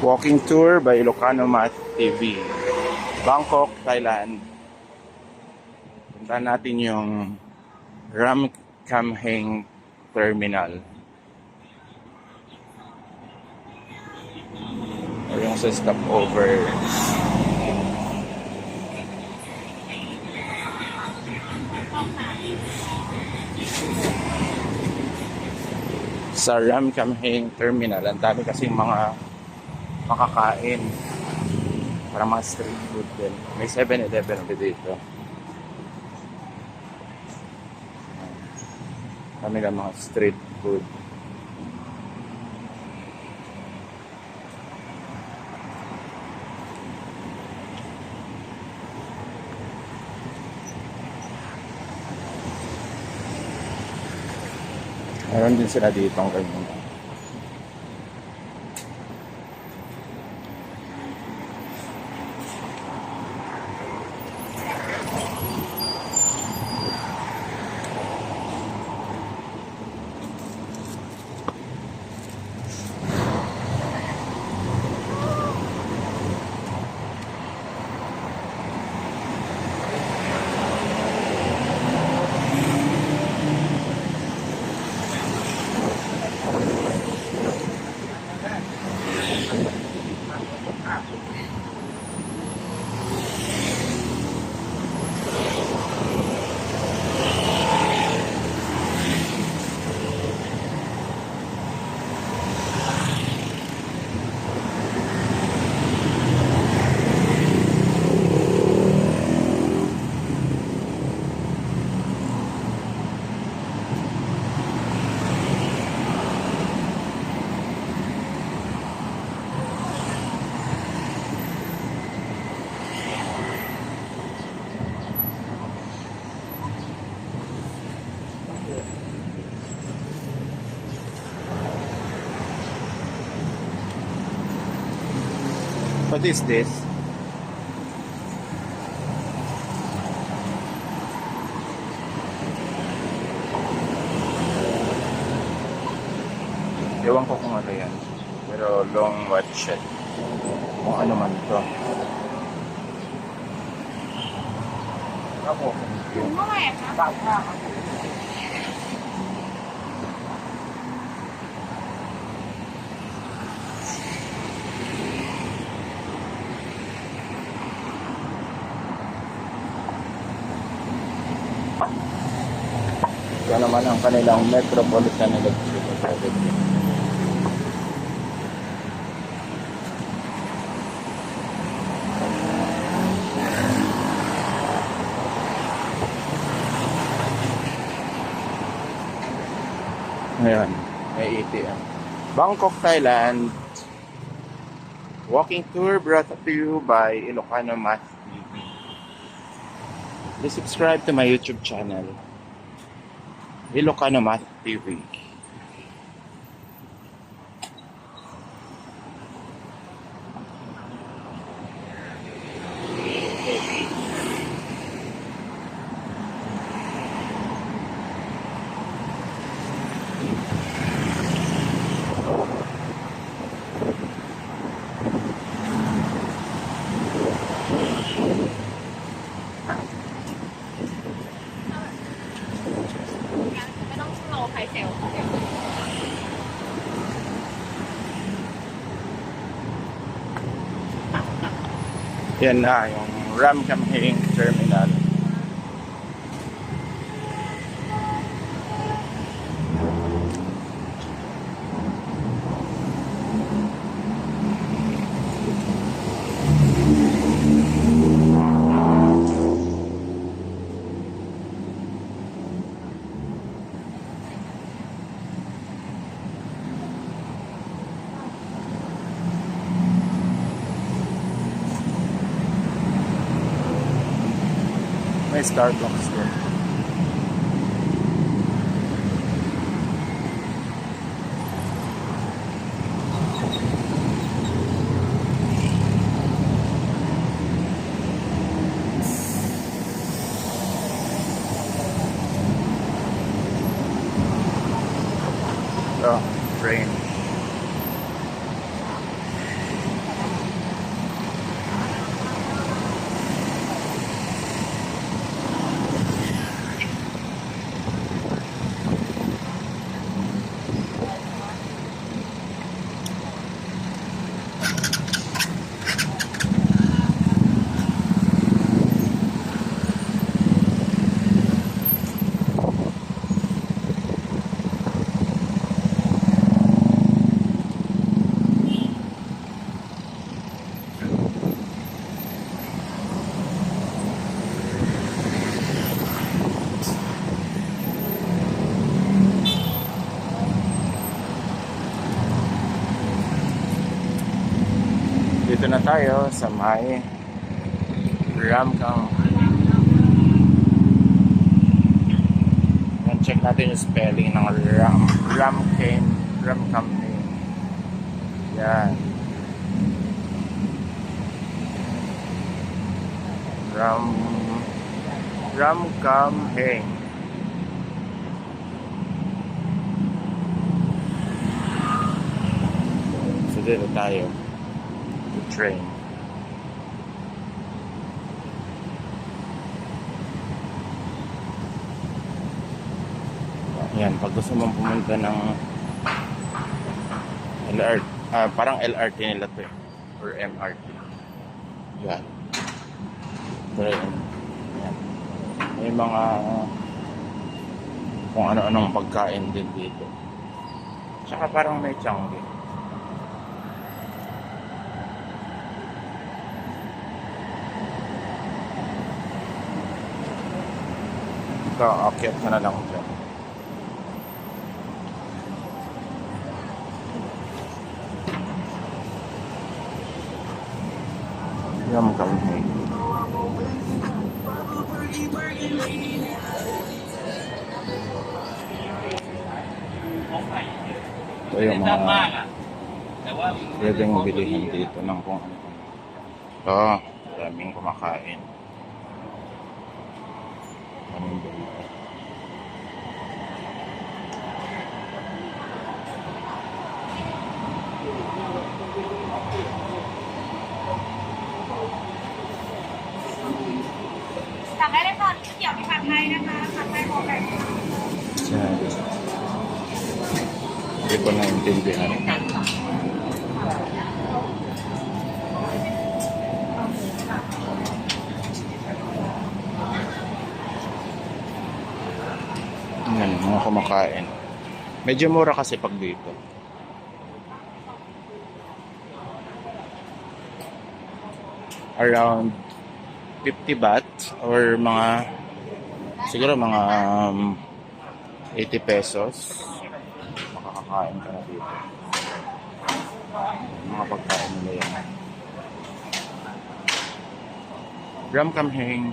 Walking tour by Ilocano Math TV. Bangkok, Thailand. Puntahan natin yung Ram Kam Heng Terminal. O yung sa stopover. Sa Ram Kam Heng Terminal, ang dami kasing mga makakain. Para mga street food din. May 7-Eleven dito. Kami lang mga street food. Meron din sila dito ang ganyan. What is this? Ewan ko kung ano yan. Pero long watch it. Kung ano man ito. Ako. Yan naman ang kanilang Metropolitan Electric Authority. Ngayon, may ATM. Bangkok, Thailand. Walking tour brought to you by Ilocano Math TV. Please subscribe to my YouTube channel. Ilocano Math TV. Yan na yung Ram Kam Heng Terminal. May Starbucks din. So, train. tayo sa may Ramkam. Yan, check natin yung spelling ng Ramkam. Yan. Ramkhamhaeng. So dito tayo. The train. Yan, pag gusto mong pumunta ng LRT, parang LRT nila to eh, or MRT. Yan. Train. Yan. May mga kung ano-anong pagkain din dito. Tsaka parang may Changi. Ito, akyat ka na lang dyan. Ramkhamhaeng. Ito yung mga pwedeng bilihin dito ng kung ano. Ito, daming kumakain. Daming dito. Hindi ko naintindihan. Yan, mga kumakain. Medyo mura kasi pag dito. Around 50 baht or mga siguro mga 80 pesos. Makakakain ka na dito. Mga pagkain nila yan. Ramkhamhaeng.